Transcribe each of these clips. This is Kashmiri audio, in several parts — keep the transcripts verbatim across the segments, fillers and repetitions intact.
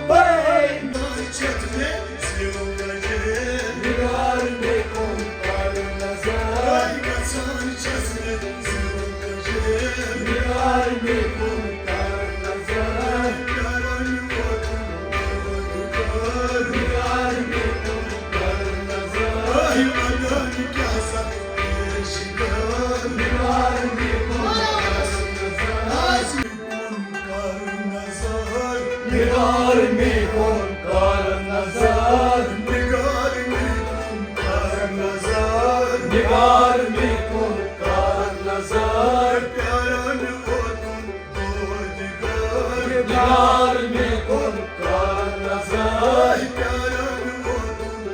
بے۔ نار چھَتھ مےٚ زیو کجے۔ نگار مےٚ کُن کر نظر۔ گژھان چھَس مےٚ زیو کجے۔ نگار مےٚ کُن کر نظر۔ پیارن ووتُم دود کر۔ نگار مےٚ کُن کر نظر۔ آہی ودان کیٛاہ سا پیش کر۔ نگار مےٚ کُن کر نظر۔ کُن کر نظر۔ نگار مےٚ کُن کر نظر۔ نگار مےٚ کُن کر نظر۔ نگار مےٚ کُن کر نظر۔ پیارن ووتُم دود کر۔ نگار مےٚ کُن کر نظر۔ پیارن ووتُم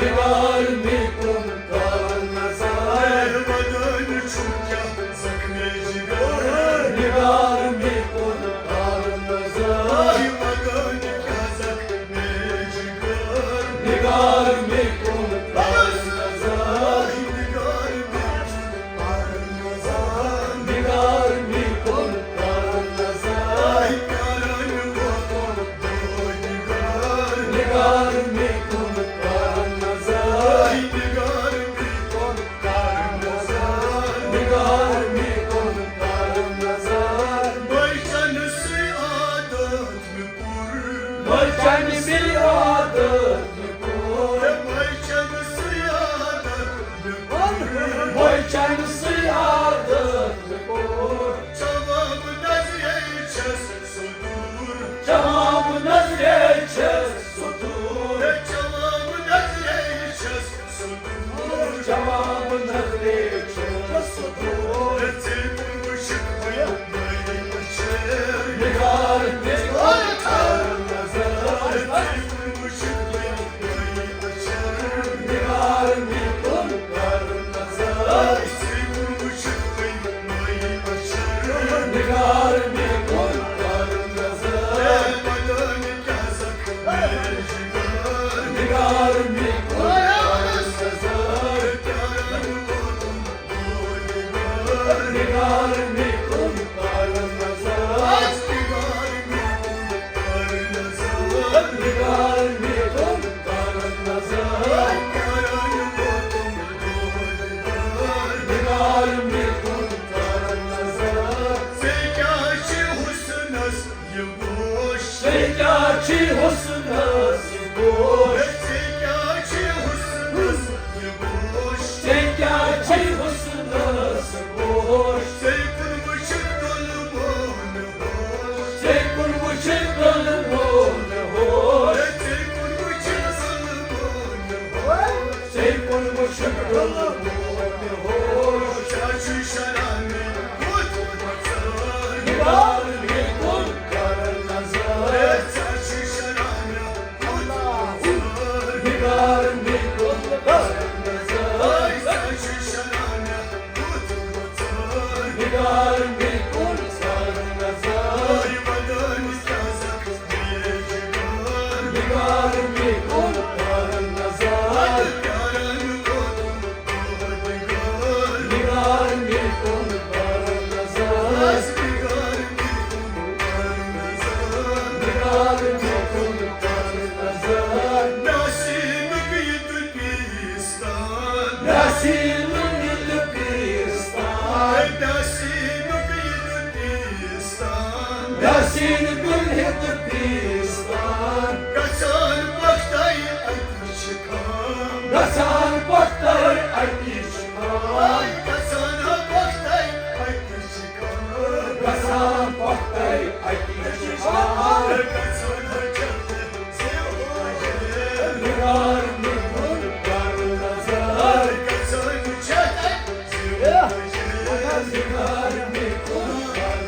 نگار مےٚ کُن کر نظر۔ ودٲنۍ چھُم کیٛاہ زخمِ جگر۔ نگار مےٚ کُن کر نظر۔ ودٲنۍ کیٛاہ زخمِ جگر۔ نگار مےٚ کُن کر نظر۔ نگار مےٚ کُن کر نظر۔ نگار مےٚ کُن کر نظر۔ پیارن ووتُم نگار مےٚ کُن کر نظر۔ نگار مےٚ کُن کر نظر۔ نگار مےٚ کُن کر نظر۔ مےٚ چھَنہٕ سُے عادت مےٚ پوٗرٕ۔ مےٚ چھَنہٕ سُے عادت مےٚ پوٗرٕ۔ مےٚ چھَنہٕ سُے عادت مےٚ پوٗرٕ۔ مےٚ چھَنہٕ سُے عادت مےٚ پوٗرٕ۔ ژےٚ وَنہٕ نظرے چھَس سُہ دوٗر۔ چمام نظرے چھَس سُہ دوٗر۔ ہے چمام نظرے چھَس سُہ دوٗر۔ چمام نظرے چھَس سُہ دوٗر۔ ہے ژےٚ کُن وٕچھِتھ پیٚیہِ مےٚ أچھَن۔ نگار مےٚ کُن کر نظر۔ ہے ژےٚ کُن وٕچھِتھ پیٚیہِ مےٚ أچھَن۔ نگار مےٚ کُن کر نظر۔ ہے ژےٚ کُن وٕچھِتھ پیٚیہِ نگار مےٚ کُن کر نظر۔ نگار مےٚ کُن کر نظر۔ نگار مےٚ کُن کر نظر۔ نگار مےٚ کُن کر نظر۔ نگار مےٚ کُن کر نظر۔ ژےٚ کیٛاہ چھِ حُسنَس یہِ گوش؟ ژےٚ کیٛاہ چھِ حُسنَس یہِ گوش؟ ژےٚ کیٛاہ چھِ حُسنَس یہِ گوش؟ ژےٚ کیٛاہ چھِ حُسنَس گوش؟ ژےٚ کُن وٕچھِتھ ڈوٚل مون ہوش۔ ژےٚ کُن وٕچھِتھ ڈوٚل مون ہوش۔ ژےٚ کُن وٕچھِتھ ڈوٚل مون ہوش۔ ژےٚ کُن وٕچھِتھ ڈوٚل مون ہوش۔ ژےٚ چھُے شرارت بُتھ وۄتھان۔ نگار مےٚ کُن کر نظر۔ ژےٚ چھُے شرارت بُتھ وۄتھان۔ نگار مےٚ کُن کر نظر۔ ژےٚ چھُے شرارت بُتھ وۄتھان۔ نگار مےٚ کُن کر نظر۔ ودٲنۍ کیٛاہ زخم نگار مےٚ کُن کر نظر۔ نگار مےٚ کُن کر نظر۔ نگار مےٚ کُن کر نظر۔ نسیٖمُک یہِ تہٕ پیٖستان۔ نسیٖمُک یہِ تہٕ پیٖستان۔ نسیٖمُک یہِ تہٕ پیٖستان۔ نسیٖمُک یہِ تہٕ پیٖستان۔ گژھان پۄختَے اَتہِ چھِ خام۔ گژھان پۄختَے اَتہِ چھِ خام۔ گژھان ہا پۄختَے اَتہِ چھِ خام۔ گژھان پۄختَے اَتہِ چھِ خام۔ گژھان ہا چلتے نگار مےٚ کُن کر نظر۔ نگار مےٚ کُن کر نظر۔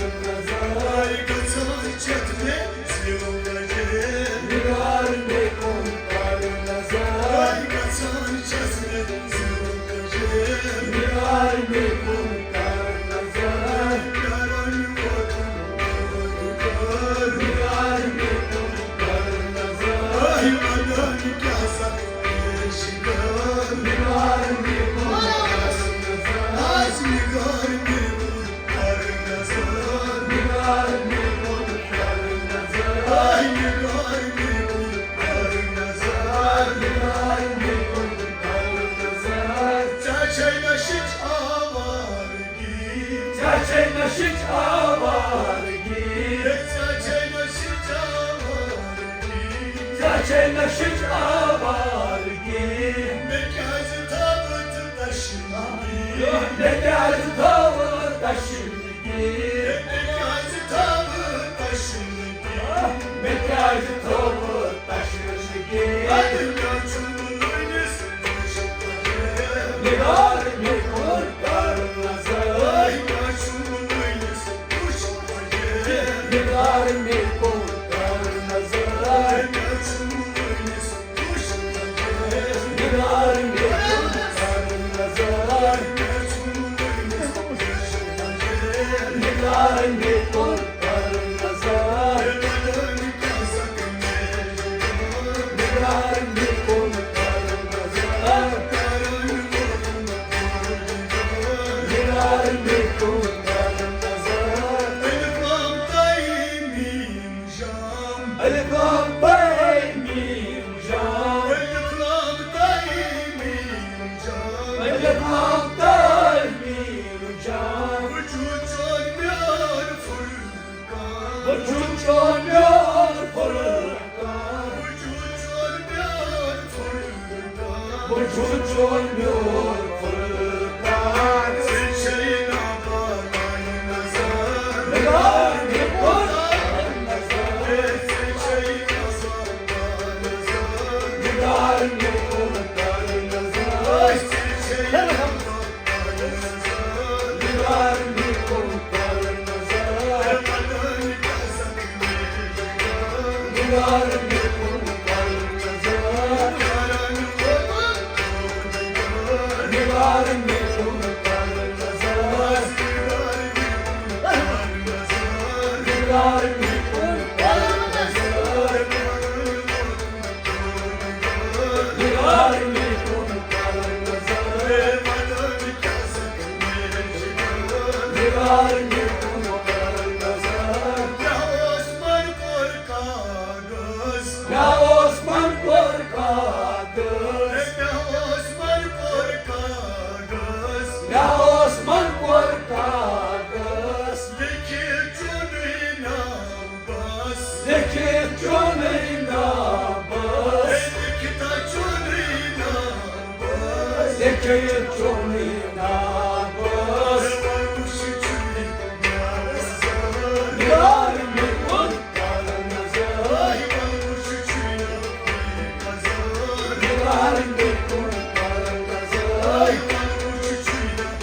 نگار مےٚ کُن کر نظر۔ نگار مےٚ کُن کر نظر۔ نگار مےٚ کُن کر نظر۔ آے نِگار مےٚ کُن کر نظر، نِگار مےٚ کُن کر نظر۔ ژےٚ چھے نشِچ آوارگی، ژےٚ چھے نشِچ آوارگی، ژےٚ چھے نشِچ آوارگی، ژےٚ چھے نشِچ آوارگی۔ مےٚ کیٛازِ تھٲوٕتھ تشنگی؟ مےٚ کیٛازِ تھٲوٕتھ تشنگی؟ مےٚ کیٛازِ تھٲوٕتھ تشنگی؟ مےٚ کیٛازِ تھٲوٕتھ تشنگی؟ اَدٕ مےٚ چھُم وُنِس نِگار مےٚ کُن کر نظر۔ مےٚ چھُم وُنِس نِگار مےٚ کُن کر نظر۔ مےٚ چھُم وُنِس نِگار مےٚ کُن کر نظر۔ نِگار مےٚ کُن کر نظر۔ نِگار مےٚ کُن کر نظر۔ نِگار مےٚ کُن کر نظر۔ الف لام تاء میم جام۔ الف لام تاء میم جام۔ الف لام تاء میم جام۔ الف لام تاء میم جام۔ وجود چون میون فرقان۔ وجود چون میون فرقان۔ وجود چون میون فرقان۔ وجود چون میون فرقان۔ ژےٚ چھے نابالغ نظر۔ نگار مےٚ کُن کر نظر۔ ژےٚ چھے نابالغ نظر۔ نگار مےٚ کُن کر نظر۔ ژےٚ چھے نابالغ نظر۔ نگار مےٚ کُن کر نظر۔ نگار مےٚ کُن کر نظر۔ نگار مےٚ کُن کر نظر۔ نگار مےٚ کُن کر نظر۔ نگار مےٚ کُن کر نظر۔ نگار مےٚ کُن کر نظر۔ مےٚ اوس من کوٚر کاغذ۔ مےٚ اوس من کوٚر کاغذ۔ مےٚ اوس من کوٚر کاغذ۔ مےٚ اوس من کوٚر کاغذ۔ لیکھِتھ چونُے ناو بس۔ لیکھِتھ چونُے ناو بس۔ لیکھِتھ چونُے ناو بس۔ لیکھِتھ چونُے ناو بس۔ وۄنۍ وٕچھ چُنہِ ناو بس۔ نگار مےٚ کُن کر نظر۔ وۄنۍ وٕچھ چُنہِ ناو بس۔ نگار مےٚ کُن کر نظر۔ وۄنۍ وٕچھ چُنہِ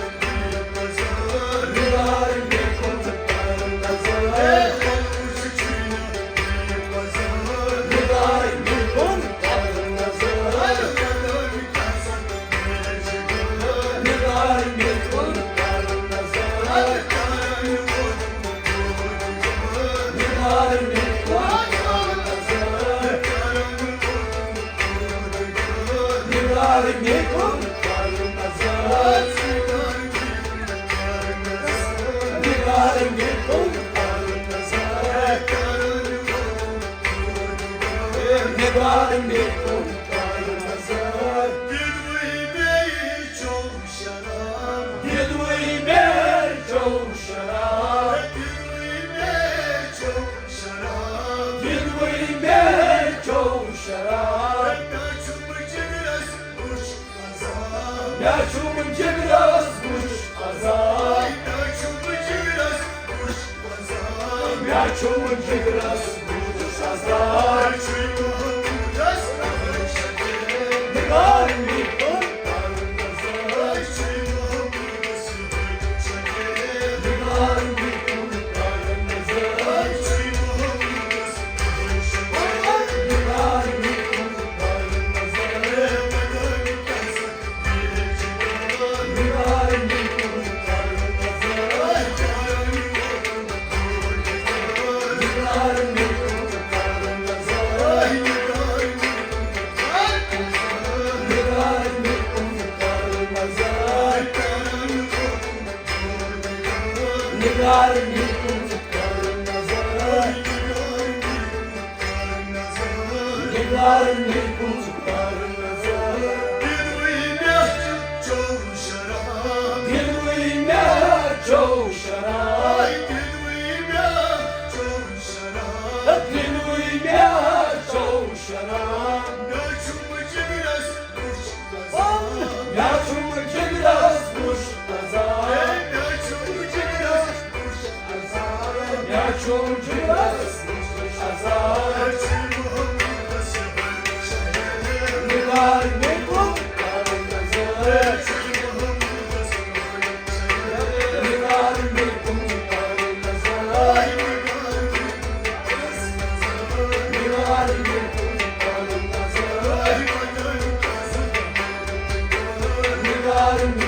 نگار مےٚ کُن کر نظر۔ دِدوٕے مےٚ چوٚو شراب۔ دِدوٕے مےٚ چوٚو شراب۔ دِدوٕے مےٚ چوٚو شراب۔ دِدوٕے مےٚ چوٚو شراب۔ مےٚ چھُم جِگرَس وُچھ عذاب۔ مےٚ چھُم جِگرَس وُچھ عذاب۔ مےٚ چھُم جِگرَس وُچھ عذاب۔ مےٚ چھُم جِگرَس وُچھ عذاب۔ نگار مےٚ کُن کر نظر۔ نگار مےٚ کُن کر نظر۔ نگار مےٚ کُن کر نظر۔ دِنوٕے مےٚ چوٚو شراب۔ دِنوٕے مےٚ چوٚو شراب۔ دِنوٕے مےٚ چوٚو شراب۔ دِنوٕے مےٚ چوٚو شراب۔ مےٚ چھُم جِگرَس وُچھ عذاب۔ مےٚ چھُم جِگرَس وُچھ عذاب۔ مےٚ چھُم جِگرَس وُچھ عذاب۔ مےٚ چھُم جِگرَس وُچھ عذاب۔ نِگار مےٚ کُن کَر نظر۔ نِگار مےٚ کُن کَر نظر۔ نِگار مےٚ کُن کَر نظر۔ نِگار مےٚ